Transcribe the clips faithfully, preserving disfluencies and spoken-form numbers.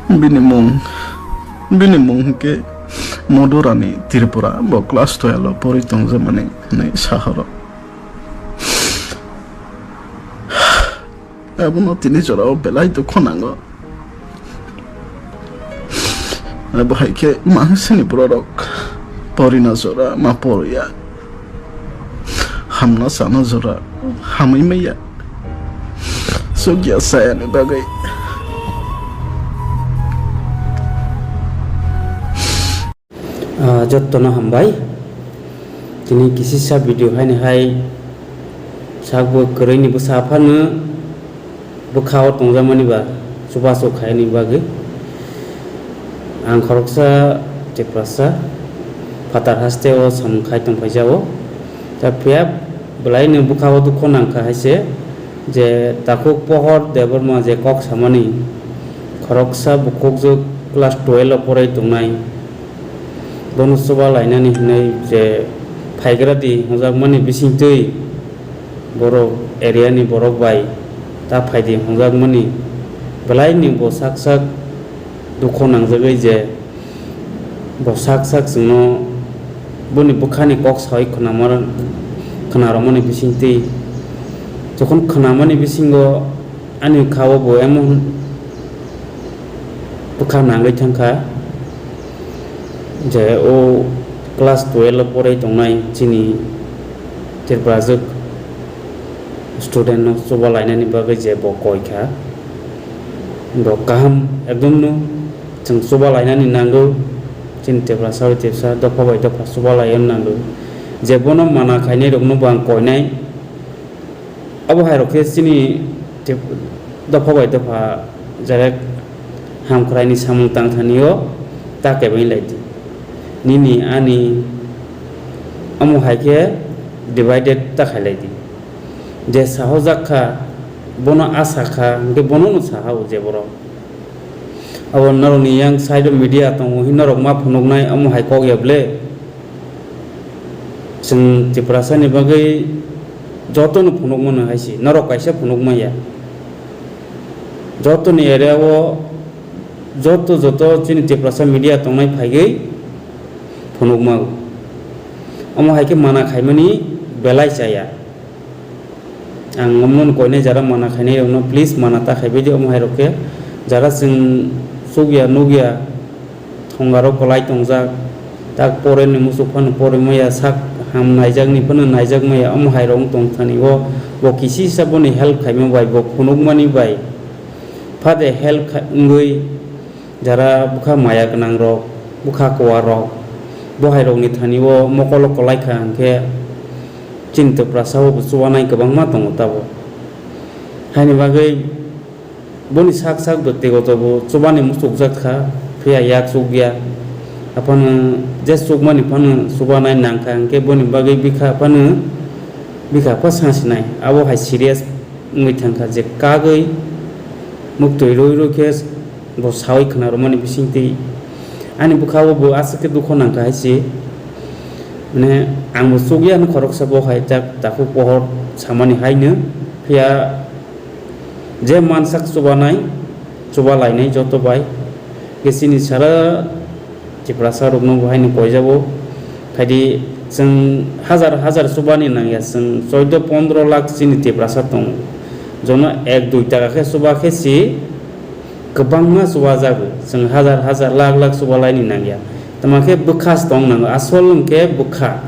Bini mung, bini mung hwnkhe Modurani Tripura, bo class twelve o pori tongjakmani hwnwi sahoro. Abono tini jorao belai dukhu nango. Abo hai khe mangsani bororok porina jora ma poriya. Hamna sana jora hamwi maya. Sugya sayani bagwi. Ah, jottono hambai. Tini kisisa video haini hai sakbo kwrwini bwsa phano bwkha o tongjakmani ba chubachu khaini bagwi. Ang khoroksa Tiprasa phatar haste o samung khai tongphaijao. Ta phiya bwlaino bwkha o dukhu nangkha hai se je takhuk Pohor Debbarma je kok samani khoroksa bukhukjwk class twelve o porai tongnai. Bono chuba lainani hinwi je phaigra di hwnjakmani bisingtwi borok area ni borok bai ta phaidi hwnjakmani bwlaini bo sak sak dukhu nangjagwi je bo sak sak chwngno boni bwkhani kok sawi khwnamar-, khwnarwmani bisingtwi jokhon khwnamani bisingo ani kha o bo emon bwkha nangwi thangkha je o class twelve o porai tongnai chini Tiprajwk student no chuba lainani bagwi je bo koi kha. Bo kaham ekdom no chwng chuba lainani nango, chini Tiprasa bai Tiprasa dopha bai dopha chuba laina nango. Je bono mana khainai rokno bo ang koinai. Abo hai rok khe chini tip-, dopha bai dopha jerek hamkrai ni samung tang thani o ta kebeng lai di. Nini ani omo hai khe divided ta khai lai di. Je sahojak kha, bono asa kha, hwnkhe bono no saha o je borok. Abo norok ni yang side o media tongo, hwnwi norok ma phunuk nai, omo hai kok ya ble. Chwng Tiprasa ni bagwi joto no phunuk mano hai se, norok kaisa phunuk maya. Joto ni area o joto joto chini Tiprasa media tongnai phaigwi phunuk mago. Omo hai khe mana khaimani belai chaya. Ang omo no koinai jara mana khainai rok no please mana ta khaibai di omo hai rok khe. Jara chwng chukya nukya thongaro kwlai tongjak, tak pore ni muchuk phano pore maya, sak ham naijak ni phano naijak maya, omo hai rok wng tong thani o bo kisisa boni help khaima bai bo phunuk mani bai phade help kha-, wngwi jara bwkha maya gwnang rok, bwkha kuar rok, bo hai rok ni thani o mokol o kwlai kha hwnkhe chini Tiprasa o bo chubanai kwbangma tongo tabuk. Haini bagwi boni sak sak bwktigoto bo chubani muchukjak kha, phiya yak chukya. Aphano je chukmani phano chubanai nangkha, hwnkhe boni bagwi bikha phano, bikha pha sasinai. Abo hai serious wngwi thangkha je kagwi muktwi rwi rwi khe bo sawi khwnarwmani bisingtwi ani bwkha o bo aswk khe dukhu nangkha hai se. Mane ang bo chukya hwnwi khoroksa bo hai tak takhuk pohor samani haino, phiya je mansak chubanai, chuba lainai joto bai. Khe chini sara Tiprasa rokno bo haino koijago. Phaidi chwng hajar hajar chubani nangya, chwng choido pondro lakh chini Tiprasa tongo. Jono ek dui taka khe chuba khe si kwbangma chubajago. Chwng hajar hajar lakh lakh chubalaini nangya. Tamo khe bwkha se tong nango. Asol hwnkhe bwkha.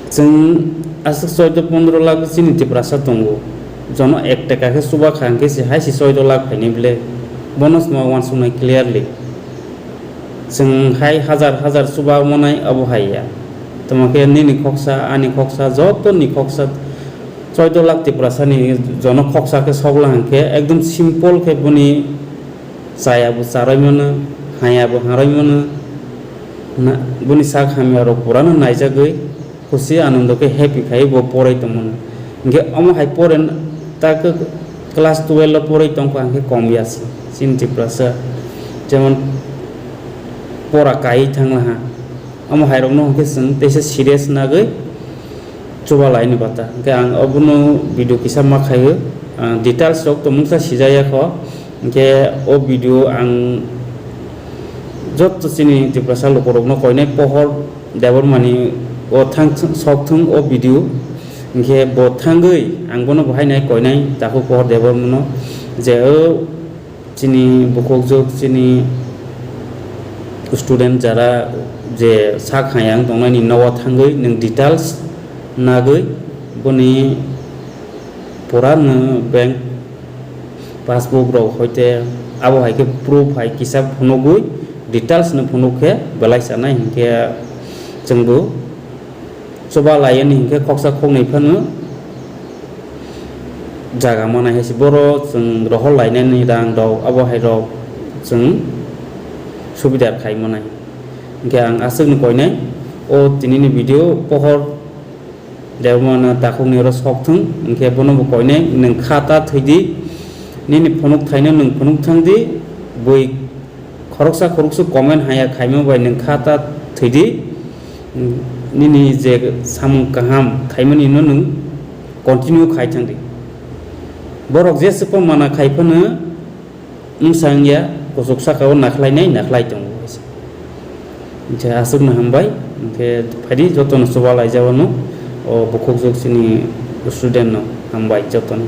Chwng aswk choido pondro lakh chini Tiprasa tongo. Jono ek taka khe chuba kha hwnkhe se hai se choido lakh phainai ble. Bono se ma uansuknai clearly. Chwng hai hajar hajar chuba manai abo hai ya. Tamo khe nini khoksa, ani khoksa, joto ni khoksa, choido lakh Tiprasa ni jono khoksa khe sokla hwnkhe ekdom simple khe boni chaya bo charwi mano, haya bo harwi mano. Na, boni sak hamya rok pura no naijagwi khusi anondo khe happy khai bo porai tongmano. Hwnkhe omo hai pore ta khe class twelve o porai tongkha hwnkhe kom ya se chini Tiprasa, jemon pora kai thanglaha. Omo hai rokno hwnkhe chwng teisa serious nagwi chuba laini bata. Hwnkhe ang obono video kisa ma khaio, ang details rok to mungsa sijaya kho. Hinkhe o video ang joto chini Tiprasa lukurokno koinai Pohor Debbarmani o thang sok thung o video. Hinkhe bo thangwi ang bono bo hainai koinai takhuk Pohor Debbarmano je o chini bukhukjwk chini student jara je sak hayang tongnani nogo thangwi nwng details nagwi boni pura nwng bank passbook rok hoite abo hai khe proof hai kisa phunugwi details no phunuk khe belai sanai hinkhe chwngbo chuba laiyani hinkhe khoksa khoknwi phano jaga manai hai se boro chwng rohor lainani rang rok abo hai rok chwng subida khai manai. Hinkhe ang aswkno koinai o tinini video Pohor Debbarmano takhukni oro sok thung, hinkhe bono bo koinai nwng kha ta thwidi, nini phunuk thaino nwng phunuk thangdi, bui khoroksa khoroksa comment haya khaima bai nwng kha ta thwidi, nini je samung kaham khaimani no nwng continue khai thangdi. Borok jesukbo mana khai phano wngsa wngya, kuchuk saka o nakhlainai nakhlai tongo. Hinkhe aswkno hambai, hinkhe phaidi jotono chuba laijak wano, o bukhukjwk chini student no hambai jotono.